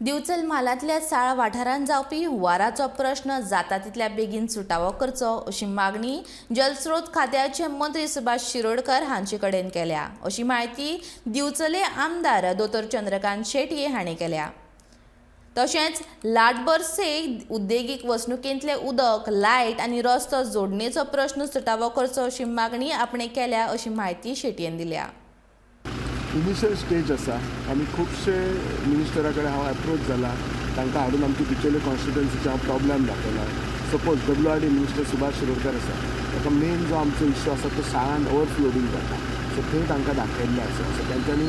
दिवचल म्हालांतल्या साळ वाठारांत जावपी हुंवाराचो प्रश्न जाता तितल्या बेगीन सुटावो करचो अशी मागणी जलस्रोत खात्याचे मंत्री सुभाष शिरोडकर हांचे कडेन केल्या, अशी म्हायती दिवचले आमदार दोतोर चंद्रकांत शेटये हांणी केल्या. तशेंच लाटबर्से उद्देगीक वसणुकेंतले उदक, लायट आनी रस्तो जोडणेचो प्रश्न सुटावो करचो अशी मागणी आपणे केल्या, अशी म्हायती शेटयेन दिल्या. इनिशियल स्टेज आसा. आमी खुबशे मिनिस्टरा कडेन हांव एप्रोच जाला. तांकां हाडून आमची बिचोले कॉन्स्टिट्युएन्सीचे हांव प्रॉब्लेम दाखयला. Suppose WRD minister Subhash Shirodkar आसा, ताका मेन जो आमचो इश्यू आसा तो साळान ओवरफ्लोडींग जाता, सो थंय तांकां दाखयल्लें आसा. सो तांच्यांनी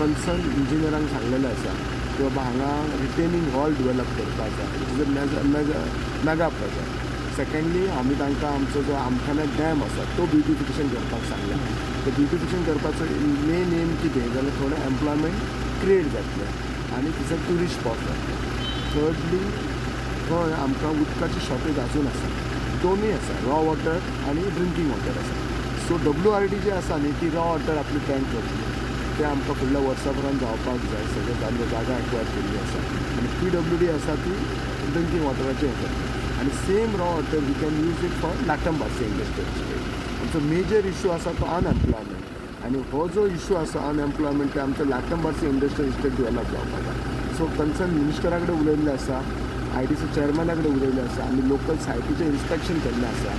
कन्सर्न इंजिनियरांक सांगलेलें आसा की बाबा, हांगा रिटेनिंग वॉल डिवेलप करपाक जाय. It is a major major mega project. Secondly, आमी तांकां आमचो जो आमठाणे डॅम आसा तो ब्युटिफिकेशन करपाक सांगला. तो ब्युटिफिकेशन करपाचो मेन एम कितें जाल्यार थोडें एम्प्लॉयमेंट क्रिएट जातलें आनी थंयसर ट्युरिस्ट स्पॉट जातले. थर्डली, थंय आमकां उदकाची शॉर्टेज आजून आसा. दोनूय आसा, रॉ वॉटर आनी ड्रिंकींग वॉटर आसा. सो WRD जे आसा न्ही, ती रॉ वॉटर आपली टँक करतली. ते आमकां फुडल्या वर्सा पर्यंत जावपाक जाय. सगळें जाल्ले जागा एक्वायर केल्ली आसा आनी PWD आसा ती ड्रिंकींग वॉटराचें हें करता आनी same raw water we can use it for Latambarse industrial estate. आमचो मेजर इशू आसा तो अनएम्प्लॉयमेंट आनी हो जो इशू आसा अनएम्प्लॉयमेंट, ते आमचो लाटंबार्से इंडस्ट्रियल इस्टेट डेव्हलप जावपाक जाय. सो कन्सर्न मिनिस्टरा कडेन उलयल्लें आसा, IDC चेअरमॅना कडेन उलयल्लें आसा. आमी लोकल सायटीचें इन्स्पेक्शन केल्लें आसा.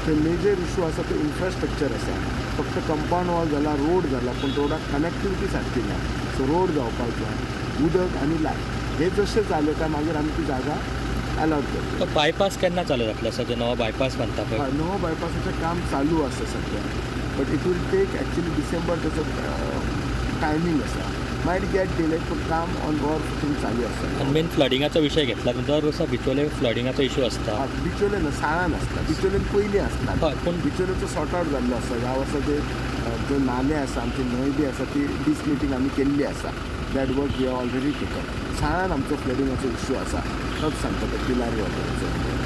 थंय मेजर इशू आसा तो इन्फ्रास्ट्रक्चर आसा. फक्त कंपावंड वॉल जाला, रोड जाला, पूण रोडाक कनेक्टिविटी सारकी ना. सो रोड जावपाक जाय, उदक आनी लायट हे जशें जालें काय मागीर आमी ती जागा अलॉट करतले. तो बायपास केन्ना चालू जातलो आसा, जो नवो बायपास बांदता पळय? हय, नवो बायपासाचें काम चालू आसा सध्या, but it will take actually December ताचो टायमींग आसा. मायट गेट डिले, पूण काम ऑन वॉर फुटींग चालू आसा. आनी मेन फ्लडिंगाचो विशय घेतला, दर वर्सा बिचोले फ्लडिंगाचो इशू आसता. बिचोले ना, साळान आसता. बिचोलेन पयलीं आसता. हय, पूण बिचोलेचो सॉर्ट आवट जाल्लो आसा. ह्या वर्सा जे जो नाले आसा, आमची न्हंय बी आसा, ती डिसिल्टींग आमी केल्ली आसा. That work we already taken. साळान आमचो फ्लडिंगाचो इश्यू आसा, तोच सांगता, तो तिलारी वॉटराचो.